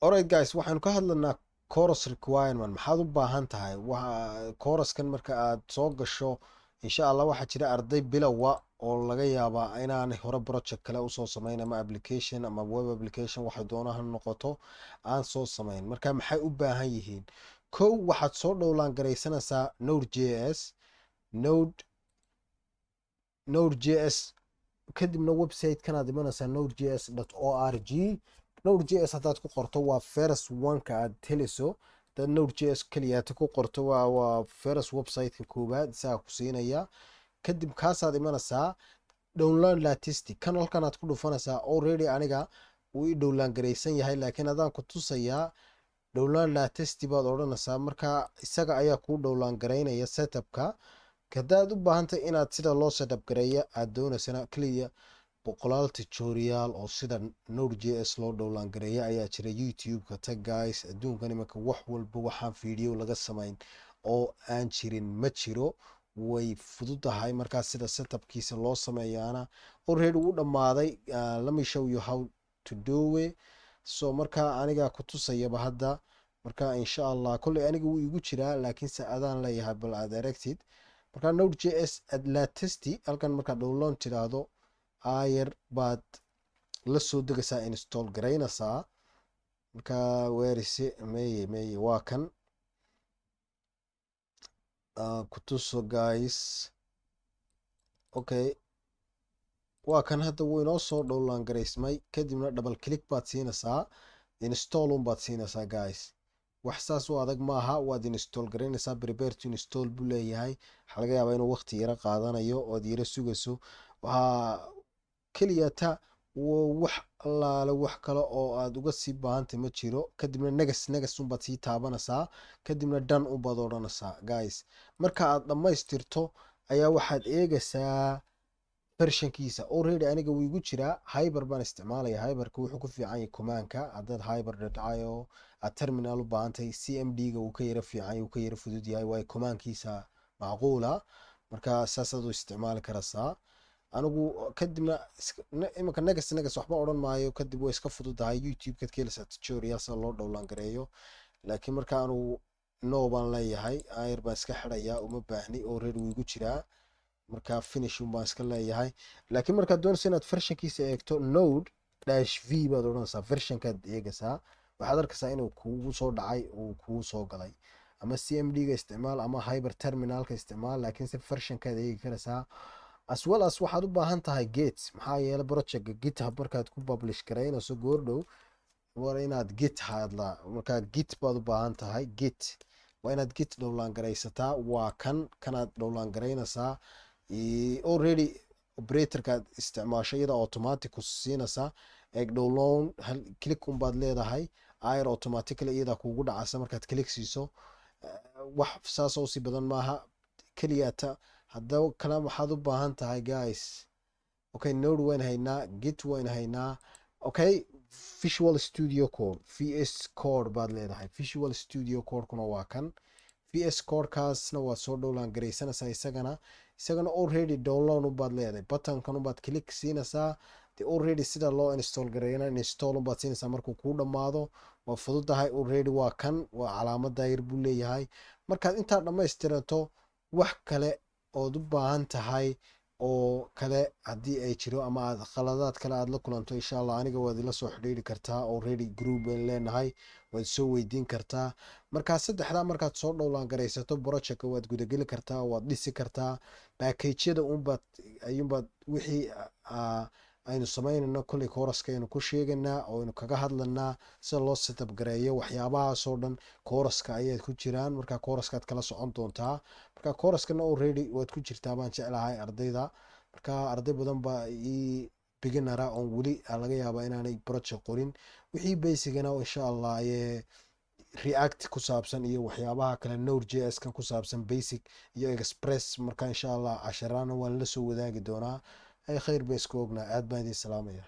Alright guys, waxaanu ka hadlanaa course requirement. Maxaad u baahan tahay course-kan marka aad soo gasho? Insha Allah waxaa jira arday bilowa oo laga yaabaa inaanay hore project kale usoo samayn, ama application ama web application, waxay doona ha noqoto, aan soo samayn. Marka maxay u baahan yihiin? Kow, waxaad soo download garaysanaysaa Node JS, Node JS. Kadibna website-kanaad imanaysaa, nodejs.org. Node JS haddaad ku qorto, waa first one-ka aad helayso. Hadaad Node JS keliyaata ku qorto, waa first website-ka koowaad isagaa ku siinaya. Kadib kaasaad imanaysaa, download latest kan halkanaad ku dhufanaysaa. Already aniga wuu i download garaysan yahay, laakiin adaan ku tusayaa. Download latest baad odhanaysaa. Marka isaga ayaa kuu download garaynaya setupka. Haddaad u baahantay inaad sida loo setup gareeya aad doonaysana, keliya boqolaal tutorial oo sida Node JS loo download gareeya ayaa jira. YouTube-ka tag, guys. Adduunkan imanka wax walba waxaan video laga samayn oo aan jirin ma jiro. Way fududahay. Markaas sida setupkiisa loo sameeyaana already wuu dhammaaday. Let me show you how to do it. So marka anigaa ku tusayaba hadda. Marka insha Allah kolley aniga wuu igu jiraa, laakiinse adaan leeyahay bal aad aragtid. Marka Node JS at latest halkan markaa download tiraahdo, ayar baad la soo degaysaa, install garaynaysaa. Marka werise meye meye, waa kan kutuso, guys. Okay, waa kan hadda wuu inoo soo download garaysmay. Kadibna double click baad siinaysaa, install un baad siinaysaa. Guys, wax saas u adag maaha. Waad install garaynaysaa, prepare to install buu leeyahay. Waxaa laga yaabaa inuu waqti yaro qaadanayo ood yaro sugayso. Waxaa keliya ta wax allaale wax kale oo aad uga sii baahantay ma jiro. Kadibna next, next unbaad sii taabanaysaa, kadibna done unbaad odhanaysaa. Guys, marka aad dhammaystirto ayaa waxaad eegaysaa versionkiisa. Already aniga wuu igu jiraa. Hyper baan isticmaalaya. Hyperka wuxuu ku fiican yahay commandka. Haddaad hyper.io aad terminal u baahantay, CMD ga wuu ka yara fiican, wuu ka yara fudud yahay, waayo commandkiisa macquula. Marka saasaad u isticmaali karaysaa. Anigu kadibna imanka next, next waxba odhan maayo. Kadib way iska fududahay. YouTube kaad ka helaysaa tutorial sida loo download gareeyo. Laakiin marka anugu no baan leeyahay, ayar baan iska xidhayaa, uma baahni, already wuu igu jiraa. Marka finish un baan iska leeyahay. Laakiin markaad doonayso inaad versionkiisa eegto, node -v baad odhanaysaa, versionkaad eegaysaa. Waxaad arkaysaa inuu kugu soo dhacay, uu kugu soo galay. Ama CMD ga isticmaal ama hyper terminalka isticmaal, laakiin se versionkaad eegi karaysaa. As well as waxaad u baahan tahay Git. Maxaa yeelay projectka GitHub markaad ku publish garaynayso goordhow, waa inaad Git hadla. Markaa Git baad u baahan tahay. Git waa inaad Git download garaysataa. Waa kan kanaad download garaynaysaa. Already operatorkaad isticmaasho iyada automatic ku siinaysaa. Eeg, download hal click un baad leedahay, ayr automatically iyada kugu dhacasa markaad click siiso. Wax saas oo si badan maaha keliyata. Haddaba kale waxaad u baahan tahay, guys, okay, Node wayn haynaa, Git wayn haynaa. Okay, Visual Studio Code, VS Code baad leedahay. Visual Studio Codekuna waa kan. VS Codekaasna waad soo download garaysanaysaa. Isagana already download unbaad leedahay, buttonkan unbaad click siinaysaa. De already sida loo install gareeyana, install unbaad siinaysaa markuu kuu dhammaado. Waa fududahay. Already waa kan, waa calaamada yar buu leeyahay. Markaad intaa dhammaystirato, wax kale ood u baahan tahay oo kale haddii ay jiro ama aad khaladaad kale aad la kulanto, insha Allah aniga waad ila soo xidhiiri kartaa. Already group bayn leenahay, waad soo weydiin kartaa. Markaa saddexdaa markaad soo download garaysato, projectka waad gudageli kartaa, waad dhisi kartaa. Packageyada unbaad ayuunbaad wixii aynu samaynayno kolley courseka aynu ku sheegaynaa oo aynu kaga hadlanaa sida loo setup gareeyo. Waxyaabahaasoo dhan courseka ayaad ku jiraan. Markaa coursekaad kala socon doontaa. Marka coursekana already waad ku jirtaa baan jeclahay ardayda. Marka arday badan baa ii beginnera oon weli laga yaabaa inaanay project qorin. Wixii basicgana insha Allah ayee React ku saabsan iyo waxyaabaha kale, Node JS kan ku saabsan, basic iyo Express. Marka insha Allah casharaana waan la soo wadaagi doonaa. Ay khayr ba isku ognaa. Aad baan idin salaamaya.